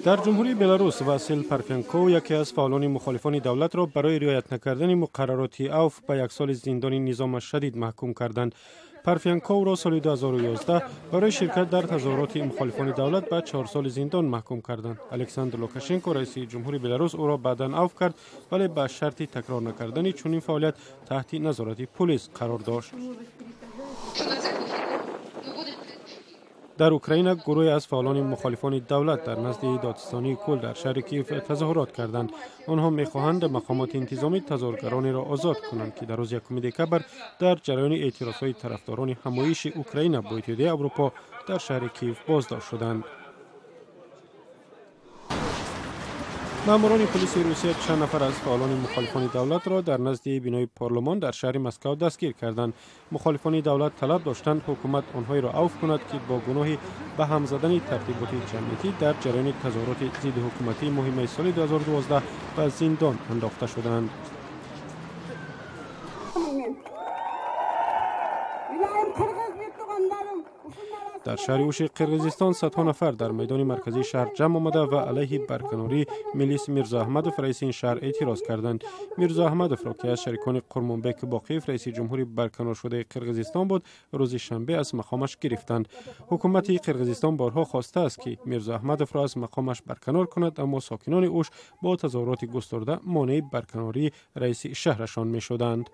Дар Ҷумҳурии Беларус Васил Парфенков, яке аз фаъолони мухолифони давлатро барои риоят накардани муқаррароти авф ба як соли зиндони низома шадид маҳкум карданд. Парфянковро соли 2011 барои ширкат дар тазоҳуроти мухолифони давлат ба 4 соли зиндон маҳкум карданд. Александр Лукашенко, раиси ҷумҳури Беларус, ӯро баъдан авф кард, вале ба шарти такрор накардани чунин фаъолият таҳти назорати пулис қарор дошт. Дар Украина гурӯҳе аз фаъолони мухолифони давлат дар назди додситонии кул дар шаҳри Киев тазоҳурот карданд. Онҳо мехоҳанд мақомоти интизомӣ тазоҳургаронеро озод кунанд, ки дар рӯзи 1 декабр дар ҷараёни эътирозҳои тарафдорони ҳамоиши Украина бо Иттиҳодияи Аврупо дар шаҳри Киев боздошт шуданд. Маъмурони полиси Русия чанд нафар аз фаъолони мухолифони давлатро дар назди бинои парлумон дар шаҳри Москав дастгир карданд. Мухолифони давлат талаб доштанд, ҳукумат онҳоеро авф кунад, ки бо гуноҳи ба ҳам задани тартиботи ҷамъиятӣ дар ҷараёни тазоҳуроти зиддиҳукуматии моҳи майи соли 2012 ба зиндон андохта шуданд. Дар шаҳри Уши Қирғизистон садҳо нафар дар майдони марказии шаҳр ҷамъ омада ва алайҳи барканории Милис Мирзоаҳмадов, раиси ин шаҳр, эътироз карданд. Мирзоаҳмадовро, ки аз шарикони Қурмонбек Боқиев, раиси ҷумҳури барканоршудаи Қирғизистон буд, рӯзи шанбе аз мақомаш гирифтанд. Ҳукумати Қирғизистон борҳо хостааст, ки Мирзоаҳмадовро аз мақомаш барканор кунад, аммо сокинони Уш бо тазоҳуроти густурда монеи барканории раиси шаҳрашон мешуданд.